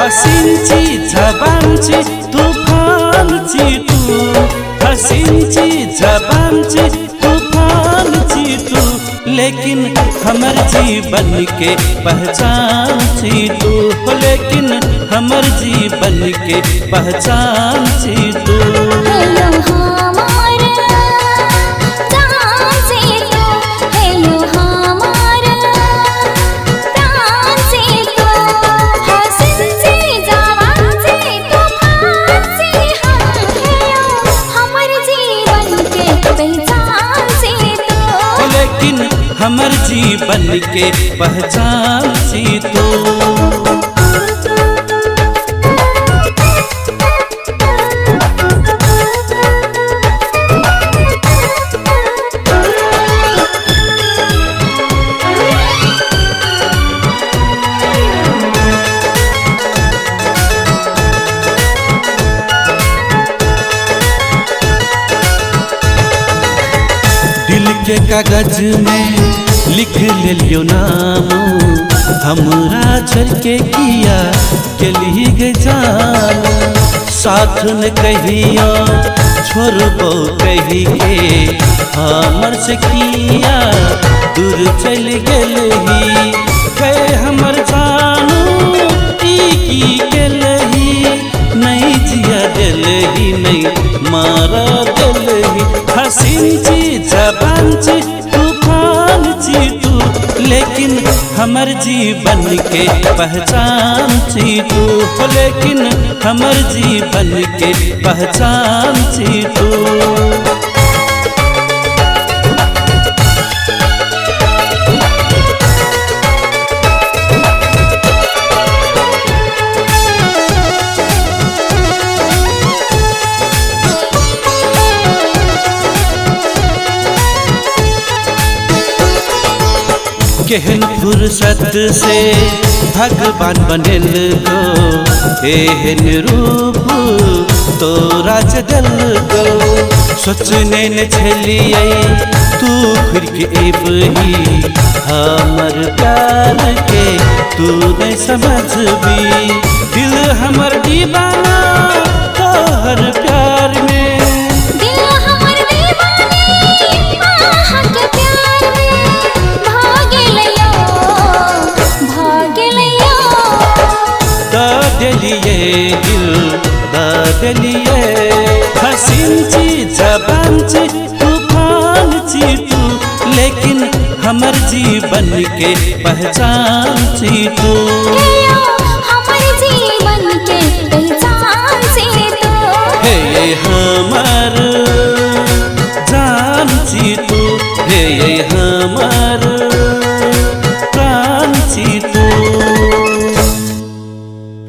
हसीन छी जबान छी तूफान छी तू, हसीन छी जबान छी तूफान छी तू, लेकिन हमर जीवन के पहचान छी तू, लेकिन हमर जीवन के पहचान छी तू। लेकिन हमर जीवन के पहचान छी तू। दिल के कागज में लिख लियो नाम, हमरा चल के किया गेली गे जान, साथ न कहियो छोड़बो कही के हमर से किया दूर चल गेलही, गे हमर जानू ई की गेलही, नहीं जिया देलही नहीं मारा देलही। हसीन छी जबान छी तूफान छी तू, लेकिन हमर जीवन के पहचान छी तू, लेकिन हमर जीवन के पहचान छी तू। केहन फुर्सत से भगवान बनेल को, एहन रूप तोरा से देलको, सोचने न छलियै तू घुरि के एबही, हमर प्यार के तू नहीं समझबी, दिल हमर दीवाना तोहर प्यार में, दिलिए दिल दिलिए। हसीन छी जबान छी तूफान छी तू, लेकिन हमर जीवन के पहचान छी तू, हमर जीवन के पहचान छी तू, हे हमर जान छी तू, हे हमर